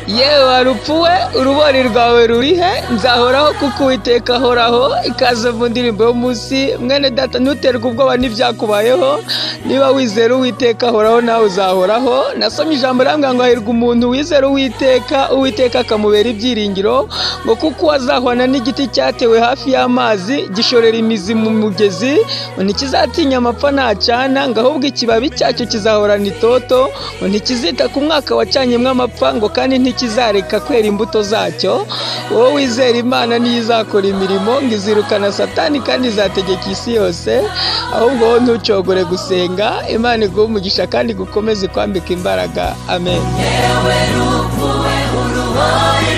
Yewe warupfu we, urubori rwawe ruri he? Nzahoraho kuko Uwiteka ahoraho. Ikaze mu ndirimbo y'umunsi. Mwene data, ntuterwe ubwoba n'ibyakubayeho. Niba wizera Uwiteka ahoraho, nawe uzahoraho. Nasomye ijambo rambwira ngo hahirwa umuntu wizera Uwiteka, Uwiteka akamubera ibyiringiro, ngo kuko azahwana n'igiti cyatewe hafi y'amazi, gishorera imizi mu mugezi, ngo ntikizatinya amapfa ntacana, ngo ahubwo ikibabi cyacyo kizahorana itoto, ngo ntikizita ku mwaka wacanyemo amapfa, ngo kandi ntikizareka kwera imbuto zacyo. Wowe wizera Imana, niyo izakora imirimo, ngo izirukana Satani kandi izategeka isi yose. Ahubwo wowe ntucogore gusenga. Imana iguhe umugisha kandi igukomeze kwambika imbaraga. Amen. Yewe rupfu we, urubori